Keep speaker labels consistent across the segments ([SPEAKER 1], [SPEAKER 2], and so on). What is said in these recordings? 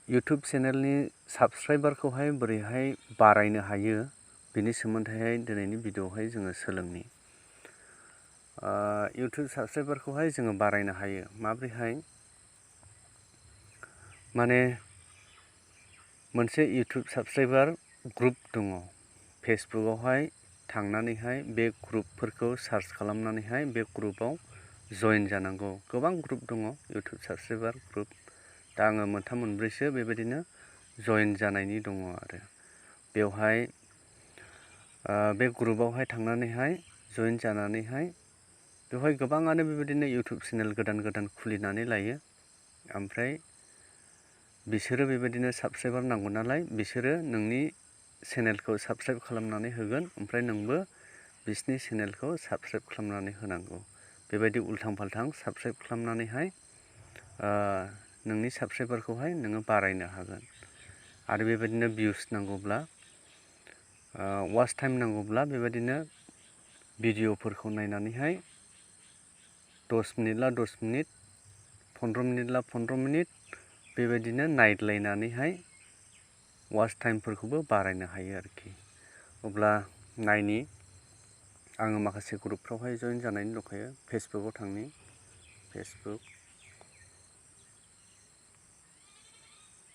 [SPEAKER 1] YouTube चेनेलनि साबस्क्राइबारखौहाय बोरैहाय बारायनो हायो बिनि सोमोन्दैहाय दिनैनि भिडिअआवहाय जोङो सोलोंनि। YouTube साबस्क्राइबारखौहाय जोङो बारायनो हायो माब्रैहाय माने मोनसे YouTube साबस्क्राइबार ग्रुप दङ। फेसबुकआवहाय थांनानैहाय बे ग्रुपफोरखौ सार्च खालामनानैहाय बे ग्रुपआव जइन जानांगौ। गोबां ग्रुप दङ YouTube साबस्क्राइबार ग्रुप। दा आङो मोनथाम मोनब्रैसो बेबायदिनो जइन जानायनि दङ आरो बेवहाय बे ग्रुपआवहाय थांनानैहाय जइन जानानैहाय बेवहाय गोबाङानो बेबायदिनो YouTube चेनेल गोदान गोदान खुलिनानै लायो। ओमफ्राय बिसोरो बेबायदिनो साबस्क्राइबार नांगौ नालाय बिसोरो नोंनि चेनेलखौ साबस्क्राइब खालामनानै होगोन, ओमफ्राय नोंबो बिसोरनि चेनेलखौ साबस्क्राइब खालामनानै होनांगौ। बेबायदि उल्थां फाल्थां साबस्क्राइब खालामनानैहाय नोंनि साबस्क्राइबारखौहाय नोङो बारायनो हागोन। आरो बेबायदिनो भिउस नांगौब्ला वाच टाइम नांगौब्ला बेबायदिनो भिडिअफोरखौ नायनानैहाय 10 मिनिटला 10 मिनिट 15 मिनिटला 15 मिनिट बेबायदिनो नायलायनानैहाय वाच टाइमफोरखौबो बारायनो हायो आरोखि। अब्ला नायनि आङो माखासे ग्रुपफ्रावहाय जइन जानायनि दंखायो। फेसबुकआव थांनि,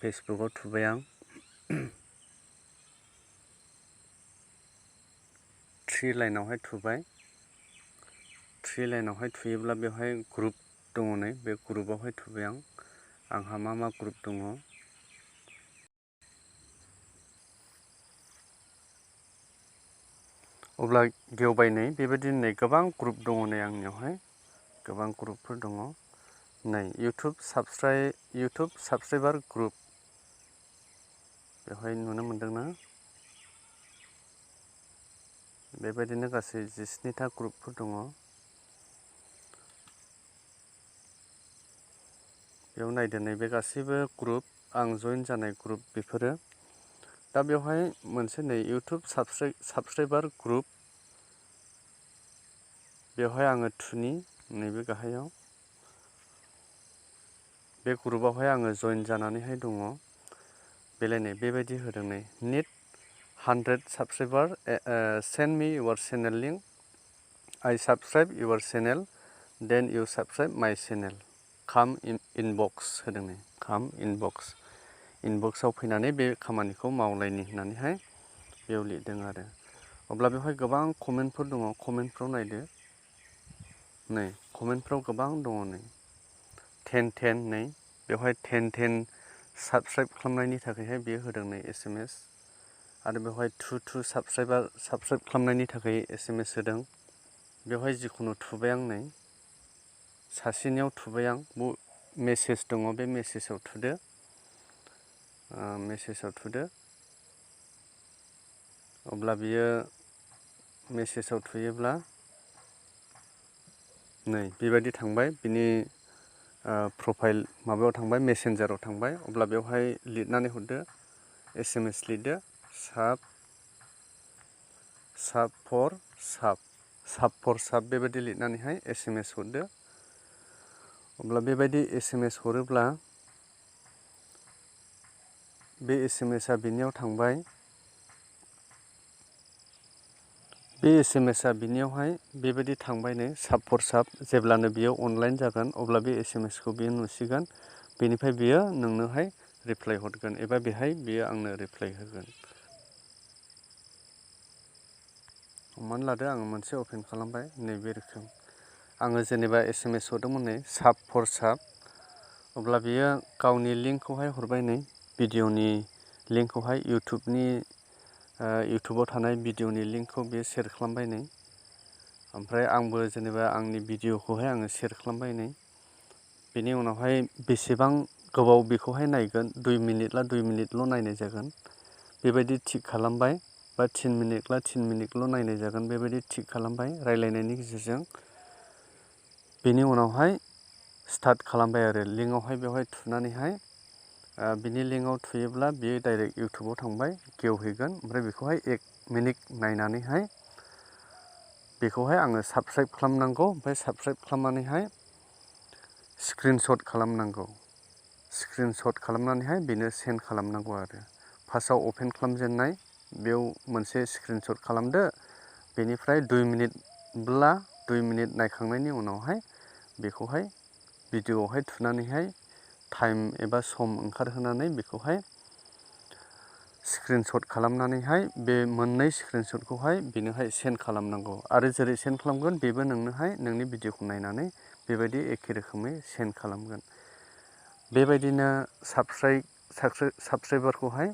[SPEAKER 1] फेसबुकआव थुबाय आं। 3 लाइनावहाय थुबाय। 3 लाइनावहाय थुयोब्ला बेवहाय ग्रुप दङ नै, बे ग्रुपआवहाय थुबाय आं। आंहा मा मा ग्रुप दङ अब्ला गेवबाय नै बेबायदिनो नै गोबां ग्रुप दङ नै आंनियावहाय गोबां ग्रुपफोर दङ नै। YouTube साबस्क्राइबार ग्रुप बेवहाय नुनो मोनदोंना? बेबायदिनो गासै 19टा ग्रुपफोर दङ। बेयाव नायदो नैबे गासैबो ग्रुप आं जइन जानाय ग्रुप बेफोरो। दा बेवहाय मोनसे नै YouTube साबस्क्राइबार ग्रुप बेवहाय आङो थुनि नैबे गाहायाव बे ग्रुपआवहाय आङो जइन जानानैहाय दङ। बेलाय नै बेबायदि होदों नै need 100 subscriber send me your channel link I subscribe your channel then you subscribe my channel come inbox होदों नै come इनबक्सआव फैनानै बे खामानिखौ मावलायनि होननानैहाय बेयाव लिरदों आरो। अब्ला बेवहाय गोबां कमेन्टफोर दङ। कमेन्टफ्राव नायदो नै कमेन्टफ्राव गोबां दङ नै 10 नै बेवहाय 10 साबस्क्राइब खालामनायनि थाखायहाय बेयो होदों नै SMS। आरो बेवहाय 2 साबस्क्राइब खालामनायनि थाखाय SMS होदों। बेवहाय जिखुनु थुबाय आं नै सासेनियाव थुबाय आं। मेसेज दङ, बे मेसेजाव थुदो। अब्ला बियो मेसेजाव थुयोब्ला नै बेबायदि थांबाय, बिनि प्रफाइल माबायाव थांबाय, मेसेन्जाराव थांबाय। अब्ला बेवहाय लिरनानै हरदो, SMS लिरदो साब फर साब बेबायदि लिरनानैहाय SMS हरदो। अब्ला बेबायदि SMS हरोब्ला बे SMSआ बिनियाव थांबाय। बे SMSआ बिनियावहाय बेबायदि थांबाय नै साब फर साब। जेब्लानो बियो अनलाइन जागोन अब्ला बे SMSखौ बियो नुसिगोन। बेनिफ्राय बियो नोंनोहाय रिप्लाय हरगोन एबा बेहाय बियो आंनो रिप्लाय होगोन। हमनानै लादो आङो मोनसे अपेन खालामबाय नैबे रोखोम। आङो जेनेबा SMS हरदोंमोन नै साब फर साब। अब्ला बियो गावनि लिंकखौहाय हरबाय नै भिडिअनि लिंकखौहाय इउटुबाव थानाय भिडिअनि लिंकखौ बियो शेयार खालामबाय नै। ओमफ्राय आंबो जेनेबा आंनि भिडिअखौहाय आङो शेयार खालामबाय नै। बेनि उनावहाय बेसेबां गोबाव बेखौहाय नायगोन 2 मिनिटला 2 मिनिटल' नायनाय जागोन बेबायदि थिग खालामबाय। बा 3 मिनिटला 3 मिनिटल' नायनाय जागोन बेबायदि थिग खालामबाय रायलायनायनि गेजेरजों। बेनि उनावहाय स्टार्ट खालामबाय आरो लिंकआवहाय बेवहाय थुनानैहाय बिनि लिंकआव थुयोब्ला बियो डाइरेक्ट इउटुबाव थांबाय, गेवहैगोन। ओमफ्राय बेखौहाय 1 मिनिट नायनानैहाय बेखौहाय आङो साबस्क्राइब खालामनांगौ। ओमफ्राय साबस्क्राइब खालामनानैहाय स्क्रिनशट खालामनांगौ। स्क्रिनशट खालामनानैहाय बेनो सेन्ड खालामनांगौ आरो फार्स्टआव अपेन खालामजेननाय बेयाव मोनसे स्क्रिनशट खालामदो बेनिफ्राय 2 मिनिटब्ला 2 मिनिट नायखांनायनि उनावहाय बेखौहाय भिडिअ'आवहाय थुनानैहाय टाइम एबा सम ओंखारहोनानै बेखौहाय स्क्रिनशट खालामनानैहाय बे मोननै स्क्रिनशटखौहाय बेनोहाय सेन्ड खालामनांगौ आरो जेरै सेन्ड खालामगोन बेबो नोंनोहाय नोंनि भिडिअ'खौ नायनानै बेबायदि एखे रोखोमै सेन्ड खालामगोन। बेबायदिनो साबस्क्राइबारखौहाय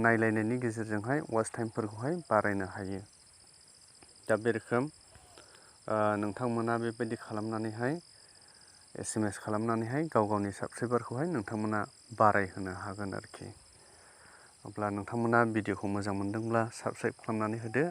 [SPEAKER 1] नायलायनायनि गेजेरजोंहाय वाच टाइमफोरखौहाय बारायनो हायो। दा बे रोखोम नोंथांमोना बेबायदि खालामनानैहाय SMS खालामनानैहाय गाव गावनि साबस्क्राइबारखौहाय नोंथांमोना बारायहोनो हागोन आरोखि। अब्ला नोंथांमोना भिडिअ'खौ मोजां मोनदोंब्ला साबस्क्राइब खालामनानै होदो।